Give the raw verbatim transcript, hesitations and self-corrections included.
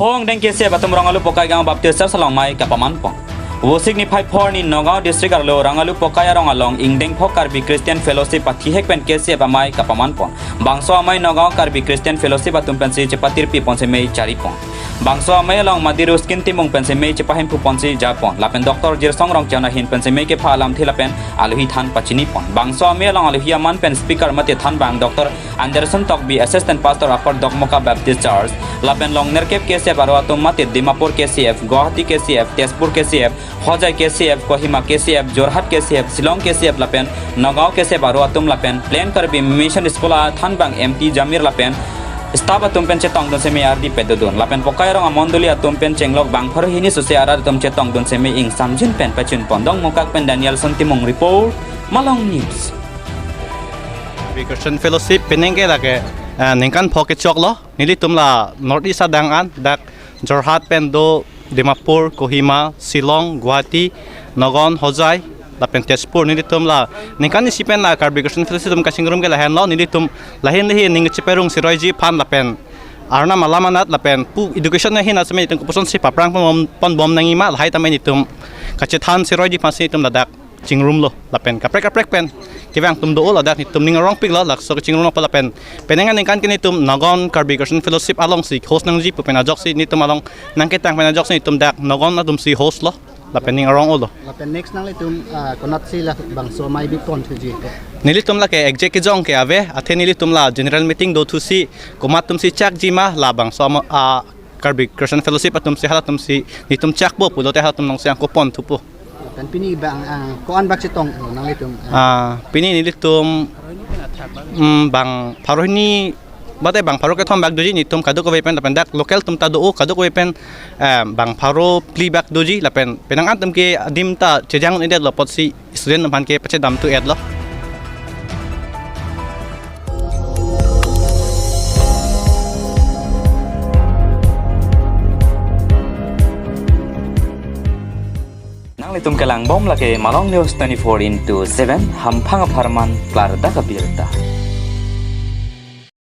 Pho ingdeng K C F atum Rongalu Pokai Gaon Baptist Church along amei kapaman pon. Vosik niphai phor ni Nagaon District arlo Rongalu Pokai arong along ingdeng pho Karbi Christian Fellowship pathihek pen K C F amei kapaman pon. Bangso amei Nagaon Karbi Christian Fellowship atum pensi chepatirpi ponsi mei chari pon. Bangso amei along Madi Ruskin Timung pensi mei chepahemphu ponsi ja pon. Lapen Doctor Jirsong Rongcheng ahin pensi mei kepha alamthe lapen alohi than pachini pon. Bangso amei along alohi aman pen speaker mate thanbang Doctor Anderson Tokbi, Assistant Pastor, Upper Dokmoka Baptist Church, lapen along nerkep K C F aro atum mate Dimapur K C F, Guwahati K C F, Tezpur K C F, Hojai K C F, Kohima K C F, Jorhat K C F, Shillong K C F lapen Nagaon K C F aro atum lapen Plain Karbi Mission School athanbang M T Jamir lapen staff atum pen chetongdunsi mei ardi pedodun. Lapen Pokai arong amondoli atum pen chenglok bang pharo hini suse arat atum chetongdunsi mei ingsamjin pen pachun pon. Dongmukak pen Danielson Timung report, Malong News. Karbi Christian Fellowship penang ke lake, eh, ningkan pho kechoklo. Nelitum la North East adang an, dak Jorhat pen do, Dimapur, Kohima, Shillong, Guwahati, Nagaon, Hojai, lapen Tezpur. Nelitum la ningkan isi pen la Karbi Christian Fellowship atum kachingrum ke lahenlo. Nelitum lahin lahin ning cheperung siroiji aphan lapen arnam alam anat lapen pu education ahin asme itum kopuson si paprang pon bom, pon bom nangji ma lahai tame nelitum kachethan siroiji aphansi nelitum ladak chingrumlo lapen kaprek kaprek pen kevang atum do ladak nelitum ning arongpiklo, laso kachingrumlo pa lapen penang aningkan ke nelitum Nagaon Karbi Christian Fellowship alongsi host nangji pu pen ajoksi nelitum along nangketang pen ajoksi nelitum dak Nagaon atumsi host lo lapen ning arong-olo. Lapen next nanglitum, ah, konatsi labangso amei bi pon thuji ko? Nelitum lake exact kejong ke ave, athe nelitum la general meeting do thusi komat atumsi chakji ma labangso ama, ah, Karbi Christian Fellowship atumsi halatumsi nelitum chakpo pulote halatum nongsi angko pon thupo. Lapen pini bang, ah, ko-an bak chetong, oh, nanglitum, ah. Ah, pini nelitum, mm, bang pharo hini, mate bang pharo kethom bak doji nelitum kadokave pen, lapen dak local atum ta do kadokave pen, eh, bang pharo phli bak doji lapen penang an atum ke adim ta chejang un-edetlo apotsi student atum aphan ke pachedam tu-etlo. Nanglitum kelangbom lake Malong News twenty-four into seven, hamphang apharman klardak abirta.